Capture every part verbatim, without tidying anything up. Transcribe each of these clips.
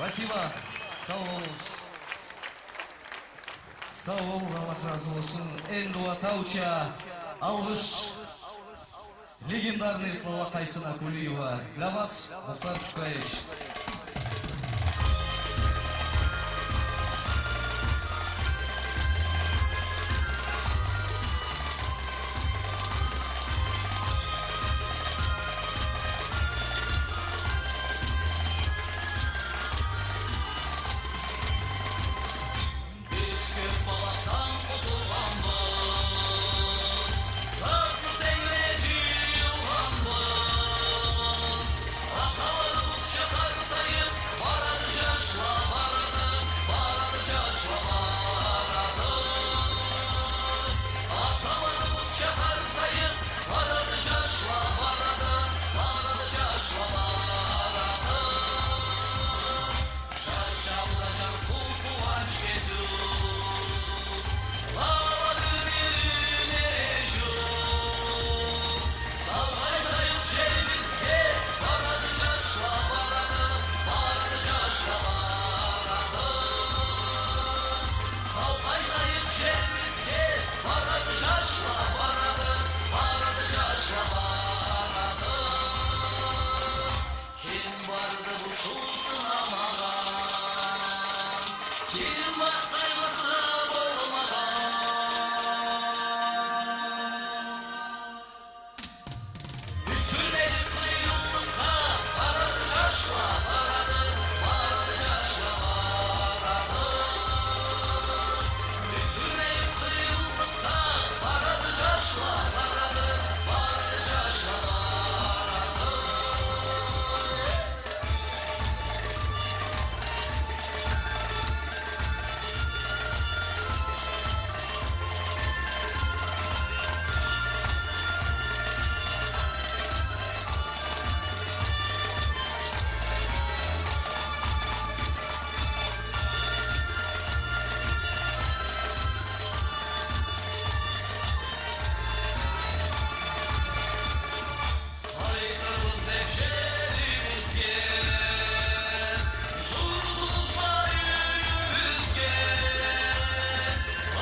Спасибо. Сау болугъуз. Сау болугъуз, Аллах разы болсун. Энди уа атауча алгъыш легендарный слова Къайсын Акулиева. Для вас, Мухтар Чукаевич. Биз кёп балахдан къутулгъанбыз, кёп кётенгле джыйылгъанбыз. Аталарыбызча къартайыб барады джашла, барады, барады джашла, барады. Аталарыбызча къартайыб барады джашла, барады, барады джашла, барады. Джаш чагъда джарсыу къууанч, кезиу, ала бир-бирине джукъ. Сау къайтайыкъ джерибизге, барады джашла, барады, барады джашла, барады. Сау къайтайыкъ джерибизге, барады джашла, барады, барады джашла, барады. Ким барды бушун сынамагъан, ким барды къайгъысы болмагъан? Бютюн элим къыйынлыкъгъа барады джашла, барады, барады джашла, барады. Бютюн элим къыйынлыкъгъа барады джашла, барады, барады джашла, барады. Къайтырбыз деб джерибизге, джуртубузгъа, юйюбюзге.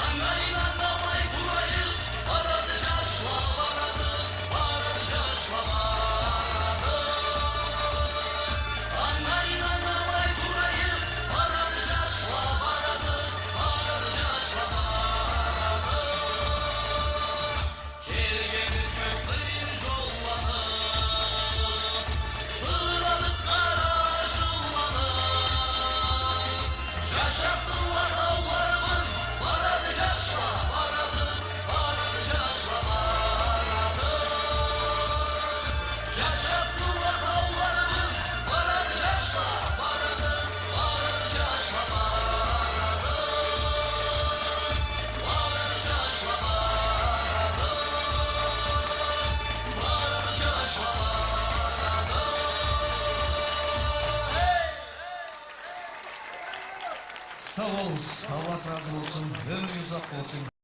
Анга ийнанмай турайыкъ, барады джашла, барады, барады джашла, барады. Анга ийнанмай турайыкъ, барады джашла, барады, барады джашла, барады. Келгенбиз кёб къыйын джолланы, сынадыкъ къара джылланы. Джашасынла тауларыбыз, барады джашла, барады, барады джашла, барады. Джашасынла тауларыбыз, барады джашла, барады, барады джашла, барады. Сау болугъуз, Аллах разы болсун, ёмюрюгюз узакъ болсун.